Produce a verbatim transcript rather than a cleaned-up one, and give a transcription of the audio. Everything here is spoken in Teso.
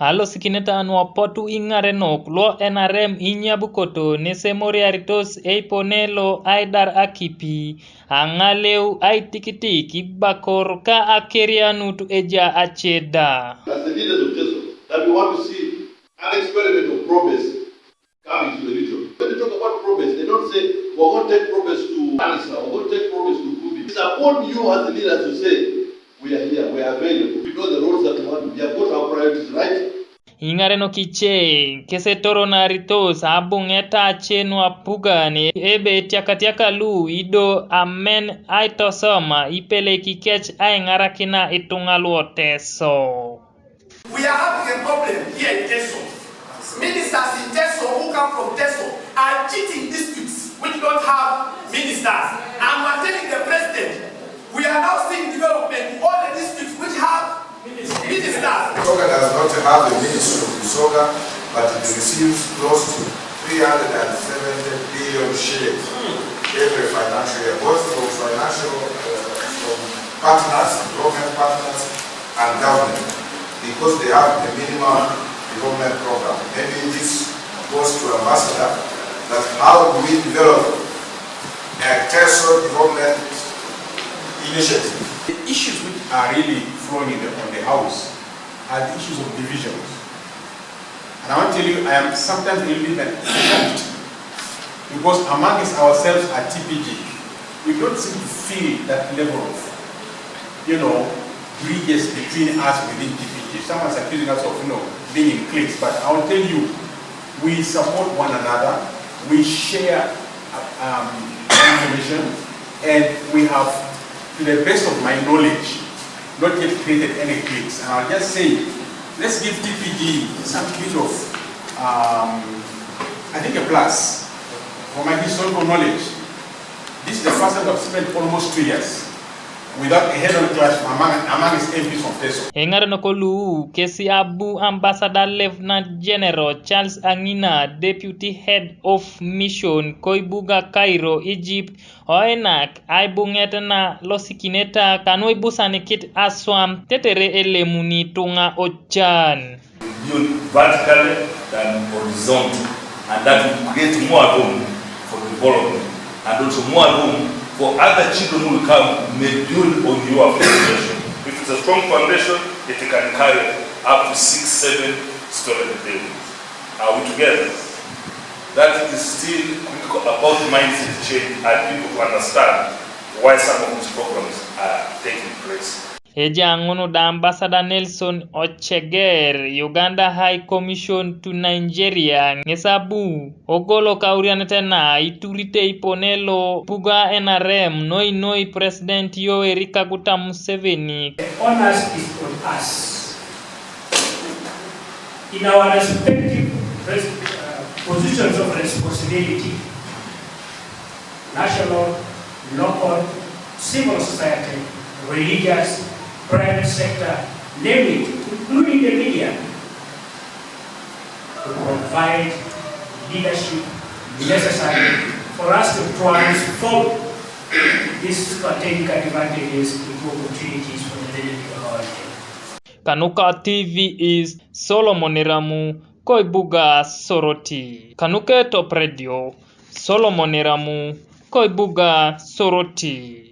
Alosikineta nuapotu iŋarenok lo enarem inyabukoto nesemoriaritos eipone lo aidar akipi, aŋaleu aitikitik ibakor ka akerianut eja aceda. As the leaders of Teso, that we want to see an experiment of progress coming to the region. When you talk about progress, they don't say, "We're going to take progress to Anisa, we're going to take progress to Kubi." It's upon you as the leaders to say, "We are here, we are available. We know the roles that we want, we have got our priorities right." Iŋarenok ice, kesetoronaaritos abuŋet ace nuapugan ebe etiakatiaka lu ido amen aitosoma ipelekikec aiŋarakina ituŋa luoteso. We are having a problem here in Teso. Ministers in Teso who come from Teso are cheating districts which don't have ministers. And we are telling the president, we are now seeing development in all the districts which have ministers. Busoga does not have a ministry of Busoga, but it receives close to three hundred and seventy billion shillings every financial year, both from financial, uh, from partners, development partners, and government, because they have the minimum development program. Maybe this goes to Ambassador, that how do we develop a Teso development initiative? The issues which are really flowing in the, on the house are the issues of divisions. And I want to tell you, I am sometimes a little bit shocked, because amongst ourselves at T P G, we don't seem to feel that level of, you know, bridges between us within T P G. Someone's accusing us of, you know, being in cliques, but I will tell you, we support one another, we share, um, information, and we have, to the best of my knowledge, not yet created any cliques. And I'll just say, let's give T P G some bit of, um, I think, a plus. For my historical knowledge, this is the first time I've spent almost two years without a head-on clash among, among its M Ps from Teso. Eŋarenok lu kesi abu Ambassador Lieutenant General Charles Angina, Deputy Head of Mission, koibuga Cairo, Egypt, oinak aibuŋet na losikineta kanuibusanikit aswam tetere elemuni ituŋa ocan. Build vertically than horizontal, and that will create more room for development and also more room for other children who will come, may build on your foundation. If it's a strong foundation, it can carry up to six, seven story buildings. Are we together? That is still critical about mindset change and people to understand why some of these programs are taking place. Ejaŋ ŋun da Ambassador Nelson Ocheger, Uganda High Commission to Nigeria, ŋes abu ogolo kaurianet na iturite ipone lo buga N R M noi noi President Yoweri Kaguta Museveni. The onus is on us in our respective res-, uh, positions of responsibility. National, local, civil society, religious, private sector, name it, including the media, to provide leadership necessary for us to transform these strategic advantages into opportunities for the benefit of our region. Kanuka T V is Solomon Eramu, koibuga Soroti. Kanuka Top Radio, Solomon Eramu, koibuga Soroti.